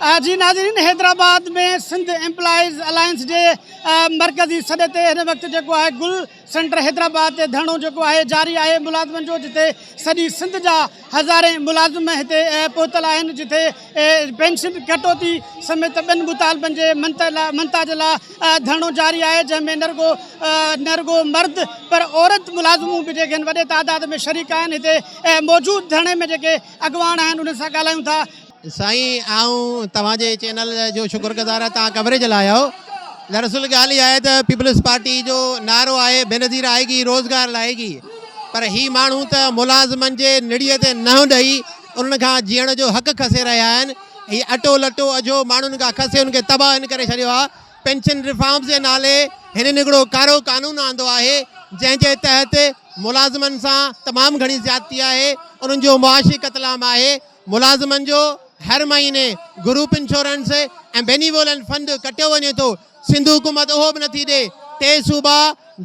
جي ناظرين Hyderabad ۾ Sindh employees alliance جي مرڪزي سڏ تي هن وقت جيڪو آهي گل سينٽر حيدرآباد تي ڌرڻو جيڪو آهي جاري آهي ملازمن جو جتي سڄي سنڌ جا هزارين ملازم هتي پهتل آهن جتي پينشن ڪٽوتي سميت ٻين مطالبن جي منتا جي لاء ڌرڻو جاري آهي جنهن ۾ نه رڳو نه رڳو مرد پر عورت ملازمون به جيڪي آهن وڏي تعداد ۾ شريڪ آهن هتي موجود ڌرڻي ۾ جيڪي اڳواڻ آهن انهن سان ڳالهايون ٿا. سائين آئون توهان جي چينل جو شڪر گذار آهيان توهان ڪوريج لاء آيا آهيو دراصل ڳالهه اها آهي ته پيپلز پارٽي جو نعرو آهي بينظير آئي گي روزگار لائي گي پر هي ماڻهو ته ملازمن جي نڙي تي ننهن ڏئي انهن کان جيئڻ جو حق کسي رهيا آهن هي اٽو لٽو اجهو ماڻهن کان کسي انهن کي تباهه هن ڪري ڇڏيو آهي پينشن ريفارمز جي نالي هنن هڪڙو ڪارو قانون آندو آهي جنهن جي تحت ملازمن سان تمام گهڻي زيادتي آهي انهن جو معاشي قتلام آهي ملازمن جو هر مهيني گروپ انشورنس ۽ بينيولنٽ فنڊ ڪٽيو وڃي ٿو، سنڌ حڪومت اهو به نٿي ڏي، ٽي صوبا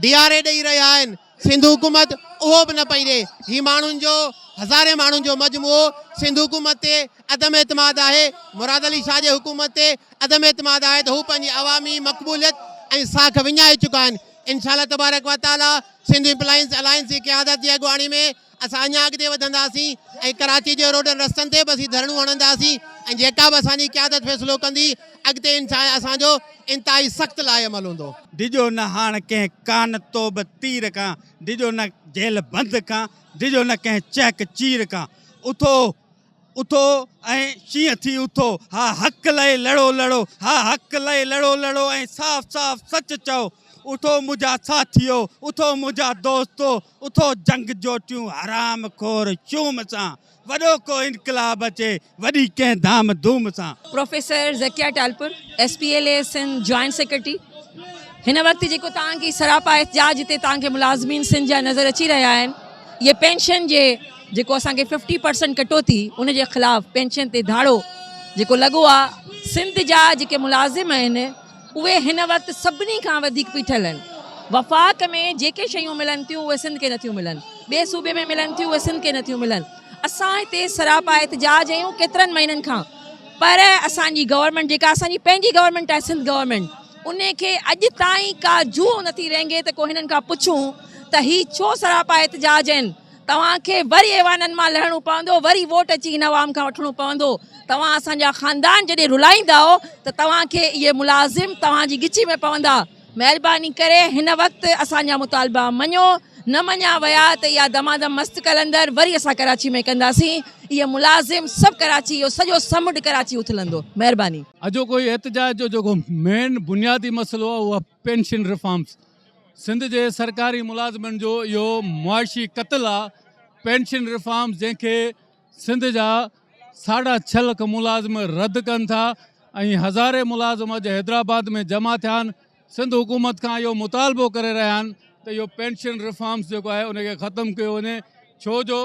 ڊي آر اي ڏئي رهيا آهن، سنڌ حڪومت اهو به نه پئي ڏي، هي ماڻهن جو هزارين ماڻهن جو مجموعو سنڌ حڪومت تي عدم اعتماد آهي، مراد علي شاهه جي حڪومت تي عدم اعتماد آهي ته هو پنهنجي عوامي مقبوليت ۽ ساک وڃائي چڪا آهن، انشاء الله تبارڪ وتعاليٰ سنڌ امپلائنز الائنس جي قيادت جي اڳواڻي ۾ اسان اڃا اڳتي وڌنداسين ۽ ڪراچي جي روڊن رستن تي به اسين ڌرڻو هڻنداسين ۽ جيڪا به اسان جي قيادت فيصلو ڪندي اڳتي اسان جو انتهائي سخت لاء عمل هوندو. ڊڄو نه هاڻ ڪنهن ڪان توب تير کان، ڊڄو نه جيل بند کان، ڊڄو نه ڪنهن چهڪ چير کان. اٿو اٿو ۽ شينهن ٿي اٿو، ها حق لئي لڙو لڙو، ها حق لئي لڙو لڙو ۽ صاف صاف سچ چئو. اٿو منهنجا ساٿيو، اٿو منهنجا دوستو، اٿو جنگ جوٽيون حرام خور شوم سان، وڏو ڪو انقلاب اچي، وڏي ڪنهن ڌام ڌوم سان. Professor Zakia Talpur, S P L A Sindh joint secretary, هن وقت جيڪو توهان کي سراپا احتجاج هتي توهان کي ملازمين سنڌ جا نظر اچي رهيا آهن اهي پينشن جي جيڪو اسان کي ففٽي پرسنٽ ڪٽوتي ان جي خلاف پينشن تي ڌاڙو جيڪو لڳو آ سنڌ جا جيڪي ملازم آهن اهي هن وقت سڀني کان وڌيڪ پيٺل آهن وفاق ۾ جيڪي شيون ملن ٿيون اهي سنڌ کي نٿيون ملن ٻئي صوبي ۾ ملن ٿيون اهي سنڌ کي نٿيون ملن اسان هتي سراپا احتجاج آهيون ڪيترن مهينن کان پر اسان جي گورنمينٽ جيڪا اسان جي پنهنجي گورنمينٽ آهي سنڌ گورنمينٽ ان کي اڄ تائين ڪا جوء نٿي رينگي ته ڪو هنن کان پڇون ته هي ڇو سراپا احتجاج آهن توهان کي وري ايوانن مان لهڻو پوندو، وري ووٽ اچي هن عوام کان وٺڻو پوندو. توهان اسان جا خاندان جڏهن رلائيندائو ته توهان کي اهي ملازم توهان جي ڳچي ۾ پوندا. مهرباني ڪري هن وقت اسان جا مطالبا مڃو، نه مڃيا ويا ته اها دمادم مست قلندر وري اسان ڪراچي ۾ ڪنداسين. اهي ملازم سڀ ڪراچي اهو سڄو سمنڊ ڪراچي اٿلندو. مهرباني. اڄوڪو هي احتجاج جو جيڪو مين بنيادي مسئلو آهي اهو آهي پينشن ريفارمز. سنڌ جي سرڪاري ملازمن جو اهو معاشي قتل آ پينشن ريفارمز جنهن کي سنڌ جا ساڍا ڇهه لک ملازم رد ڪن ٿا ۽ هزارين ملازم اڄ حيدرآباد ۾ جمع ٿيا آهن سنڌ حڪومت کان اهو مطالبو ڪري رهيا آهن ته اهو پينشن ريفارمز جيڪو آهي ان کي ختم ڪيو وڃي ڇو جو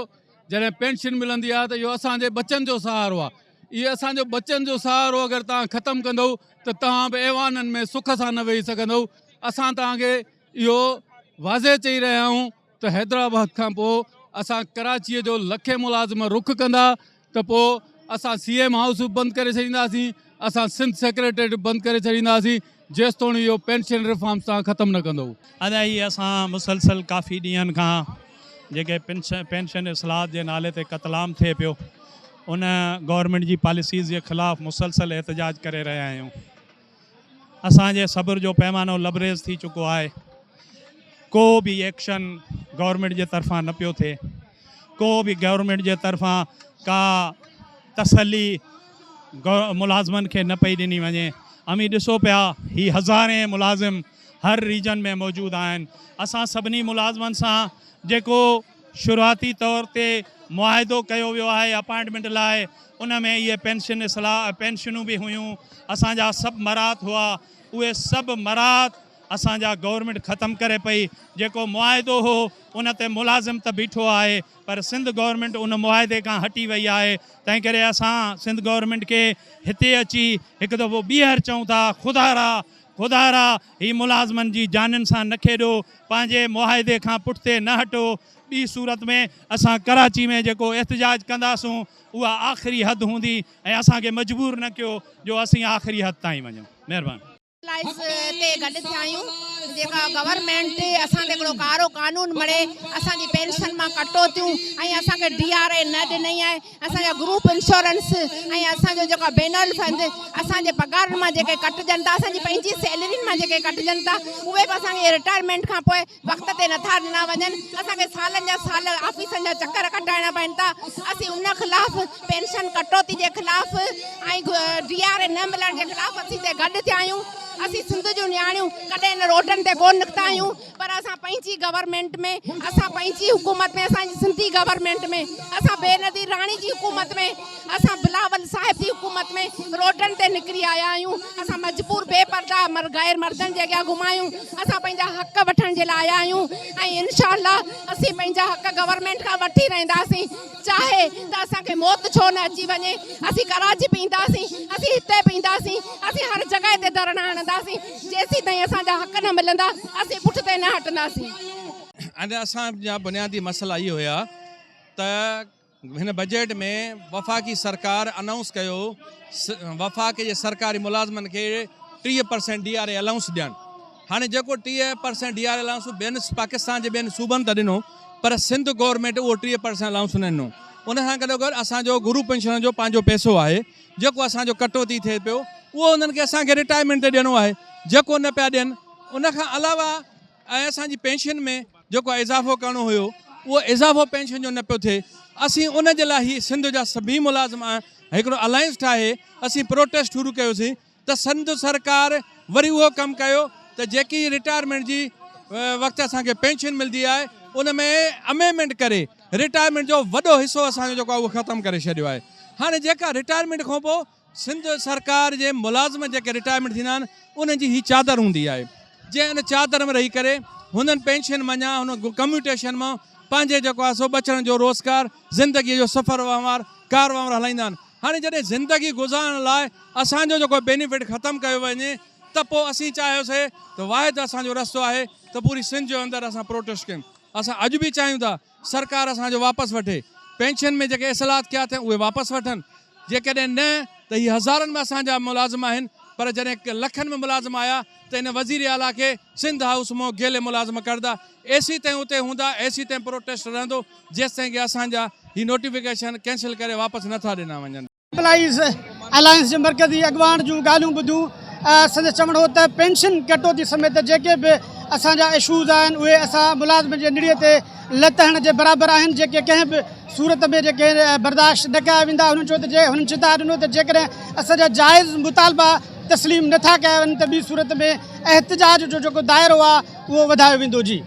جڏهن پينشن ملندي آهي ته اهو اسان جي ٻچن جو سهارو آهي اهي اسان جو ٻچن جو سهارو اگر توهان ختم ڪندو ته توهان به ايوانن ۾ سک سان نه ويهي سگهندو اسان توهان کي اهو واضح چئي رهيا آهيون ته حيدرآباد کان پوء اسان ڪراچيء جو لکين ملازم رخ ڪندا ته پوء اسان سي ايم هائوس به بند ڪري ڇڏينداسين اسان سنڌ سيڪريٽريٽ به بند ڪري ڇڏينداسين جيستوڻي اهو پينشن ريفارمز توهان ختم نه ڪندو. ادا هي اسان مسلسل ڪافي ڏينهن کان جيڪي پينشن اصلاحات جي نالي تي قتلام ٿئي پيو ان گورنمينٽ جي پاليسيز جي خلاف مسلسل احتجاج ڪري رهيا آهيون. اسان جي صبر جو پيمانو لبريز ٿي چڪو آهي ڪو به ايڪشن گورنمينٽ جي طرفان نه پيو ٿئي ڪو به گورنمينٽ جي طرفان ڪا تسلي ملازمن کي نه پئي ڏني وڃي اوهين ڏسو پيا هي هزارين ملازم هر ريجن ۾ موجود آهن اسان سڀني ملازمن سان جيڪو شروعاتي طور تي معاهدو ڪيو ويو آهي اپائنٽمينٽ لاء ان ۾ اهي پينشن اصلاح پينشنون به هيون اسان جا سڀ مراعات هئا اهي سڀ مراعات اسان جا گورنمينٽ ختم ڪري پئي جيڪو معاهدو هو ان تي ملازم ته بيٺو آهي پر سنڌ گورنمينٽ ان معاهدي کان هٽي وئي آهي تنهن ڪري اسان سنڌ گورنمينٽ کي هتي اچي هڪ دفعو ٻيهر چئون ٿا خدارا خدارا هي ملازمن جي جانين سان نه کيڏو، پنهنجي معاهدي کان پٺتي نه هٽو، ٻي صورت ۾ اسان ڪراچي ۾ جيڪو احتجاج ڪنداسون اها آخري حد هوندي ۽ اسان کي مجبور نه ڪيو جو اسين آخري حد تائين وڃون. مهرباني. لائيز تي گڏ ٿيا آهيون جيڪا گورنمينٽ اسان تي هڪڙو ڪارو قانون مڙهي اسان جي پينشن مان ڪٽوتيون ۽ اسان کي ڊي آر اي نه ڏنئي آهي اسان جا گروپ انشورنس ۽ اسان جو جيڪا بينل فند اسان جي پگهارن مان جيڪي ڪٽجن ٿا اسان جي پنهنجي سيلرين مان جيڪي ڪٽجن ٿا اهي به اسان کي رٽائرمينٽ کان پوء وقت تي نٿا ڏنا وڃن اسان کي سالن جا سال آفيسن جا چڪر ڪٽائڻا پين ٿا اسين ان خلاف پينشن ڪٽوتي جي خلاف ۽ ڊي آر اي نه ملڻ جي خلاف اسين هتي گڏ ٿيا آهيون اسين سنڌ جون نياڻيون ڪڏهن هن روڊن تي ڪون نڪتا آهيون پر اسان پنهنجي گورنمينٽ ۾ اسان پنهنجي حڪومت ۾ اسان جي سنڌي گورنمينٽ ۾ اسان بينظير راڻي جي حڪومت ۾ اسان بلاول صاحب جي حڪومت ۾ روڊن تي نڪري آيا آهيون، اسان مجبور بي پرده غير مردن جي اڳيان گم آهيون، اسان پنهنجا حق وٺڻ جي لاء آيا آهيون ۽ انشاء الله اسين پنهنجا حق گورنمينٽ کان وٺي رهنداسين، چاهي ته اسان کي موت ڇو نه اچي وڃي، اسين ڪراچي به اينداسين، اسين هتي به اينداسين، اسين هر جڳهه تي ڌرڻا هڻنداسين، جيسيتائين اسان جا حق نه ملندا اسين پٺتي نه هٽنداسين. ۽ اسان جا بنيادي مسئلا اهي هيا ته هن بجيٽ ۾ وفاقي سرڪار انائونس ڪيو وفاق جي سرڪاري ملازمن کي 30 percent D R A allowance ڏيڻ هاڻي جيڪو 30 percent D R A allowance ٻين پاڪستان جي ٻين صوبن ته ڏنو پر سنڌ گورنمينٽ اهو 30 پرسينٽ الائونس نه ڏنو ان سان گڏو گڏ اسان جو گروپ پينشن جو پنهنجو پئسو آهي جيڪو اسان جو ڪٽوتي ٿئي پيو اهو انهن کي اسان کي رٽائرمينٽ تي ڏيڻو آهي جيڪو نه پيا ڏين ان کان علاوه ۽ اسان جي پينشن ۾ جيڪو اضافو ڪرڻو هيو اهو اضافو پينشن جو نه پيو ٿئي اسين ان جي لاء هي سنڌ جا سڀئي ملازم هڪڙو الائنس ٺاهي اسين پروٽيسٽ شروع ڪيوسين ته سنڌ سرڪار وري اهو ڪم ڪيو ته جيڪي رٽائرمينٽ جي وقت اسان کي پينشن ملدي آهي ان ۾ امينمينٽ ڪري رٽائرمينٽ جو وڏو حصو اسان جو جيڪو آهي اهو ختم ڪري ڇڏيو آهي هاڻي جيڪا رٽائرمينٽ کان پوء سنڌ سرڪار جي ملازم جيڪي رٽائرمينٽ ٿيندا آهن انهن جي هي چادر هوندي آهي جنهن ان چادر ۾ رهي ڪري هنن پينشن منجهان هن ڪميوٽيشن مان پنهنجي جيڪو آهي سو ٻچڙن جو روزگار زندگي جو سفر وهنوار ڪار وهنوار هلائيندا آهن هاڻي جڏهن زندگي گذارڻ لاء اسان جو جيڪو بينيفٽ ختم ڪيو وڃي ته پوء اسين چاهيوسي ته واحد اسان جو رستو آهي ته پوري سنڌ جو اندر اسان پروٽيسٽ ڪيون اسان اڄ به چاهيون ٿا سرڪار اسان جو واپس وٺي، پينشن ۾ جيڪي اصلاحات ڪيا اٿن اهي واپس وٺن، جيڪڏهن نه ته هي هزارن ۾ اسان جا ملازم آهن پر جڏهن لکن ۾ ملازم آيا ته ان وزير اعليٰ کي سنڌ هائوس مان گيلي ملازم ڪڍندا، ايسيتائين اتي هوندا، ايسيتائين پروٽيسٽ رهندو جيستائين ڪي اسان جا هي نوٽيفڪيشن ڪينسل ڪري واپس نه ٿا ڏنا وڃن. ايمپلائيز الائنس جي مرڪزي اڳواڻ جون ڳالهيون ٻڌيون، سندس چوڻ هو ته پينشن ڪٽوتي سميت جيڪي به اسان جا اشوز آهن اهي اسان ملازمن جي نڙي تي لت هڻڻ جي برابر آهن جيڪي ڪنهن به صورت ۾ جيڪي برداشت نه ڪيا ويندا هنن چيو ته جي هنن چتاء ڏنو ته جيڪڏهن اسان جا جائز مطالبا تسليم نٿا ڪيا وڃن ته ٻي صورت ۾ احتجاج جو جيڪو دائرو آهي اهو وڌايو ويندو جي.